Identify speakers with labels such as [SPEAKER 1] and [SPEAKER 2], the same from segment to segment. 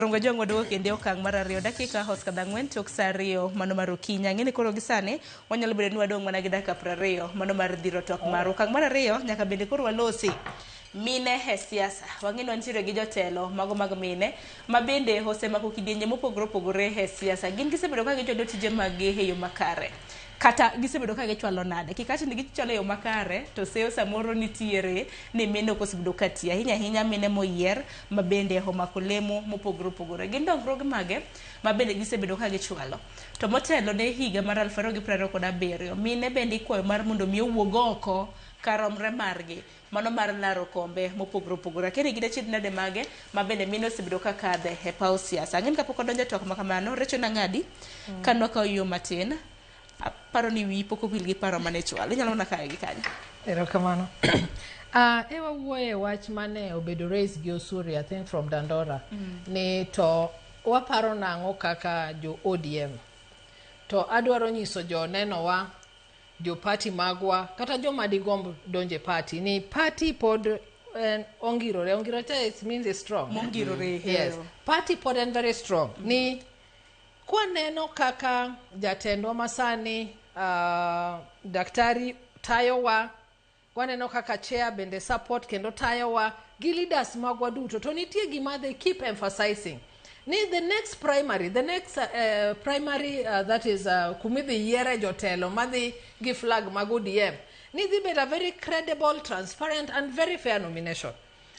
[SPEAKER 1] Rongo jwang' waduogo kendo e okang' mar ariyo dakika osekadho 4 tok sa 2 mano mar okinyi. Ang'e ni koro gi sani wanyalo bedo ni wadong' mana gi dakika 20 mano mar dhiro twak mar okang' mar ariyo nyaka bende koro walosi mine e siasa. Wang'e ni wantiere gi jotelo mago mag mine ma bende osemako kidienje mopogore opogore e siasa. Gin gisebedo ka gichwalo tije mag gi e yo makare. Kata gisebedo ka gichwalo nade? Kik awach ni gichwalo e yo makare to seyo samoro nitiere ni mine ok osebedo ka tiyo. Ahinya ahinya mine moyier ma bende omako lemo mopogore opogore. Gin dongruoge mage ma bende gisebedo ka gichwalo? To motelo ne higa mar 2027, mine bende ikwayo mar mondo mi owuog oko karomre margi. Mano mar laro kombe mopogore opogore. Akia ni gin achiedh nade mage ma bende mine osebedo ka kadhe e paw siasa. Ang'e ni kapok wadonjo e twak ma kamano, Rachel Nang'adi, ka nwakawo yo matin, aparo ni wiyi pok owil gi paro mane ichwalo. Inyalo mana kawe gi kanyo.
[SPEAKER 2] Erokamano. E wawuoye e wach mane obedo raised gi Osuri, I think from Dandora, ni to waparo nang'o kaka jo ODM. To adwaro nyiso jo nenowa, jo party magwa, kata joma digomb donje party, ni party pod en ongirore. Ongirore it means it's strong.
[SPEAKER 1] Mongirore.
[SPEAKER 2] Yes. Party pod en very strong. Ni kwaneno kaka jatendwa masani daktari tayowa, waneno kaka chair bende support kendo tayowa gi leaders magwa duto, to nitie gima they keep emphasizing ni the next primary, the next primary, that is kumidhi yiere jotelo madhi gi flag mag ODM, ni dhi bedo a very credible, transparent and very fair nomination.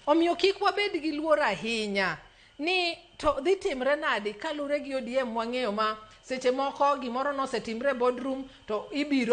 [SPEAKER 2] Omiyo kik wabed gi luor ahinya ni to dhi timre nadi kaluwore gi ODM wang'eyo ma seche moko gimoro nosetimre e boardroom to ibiro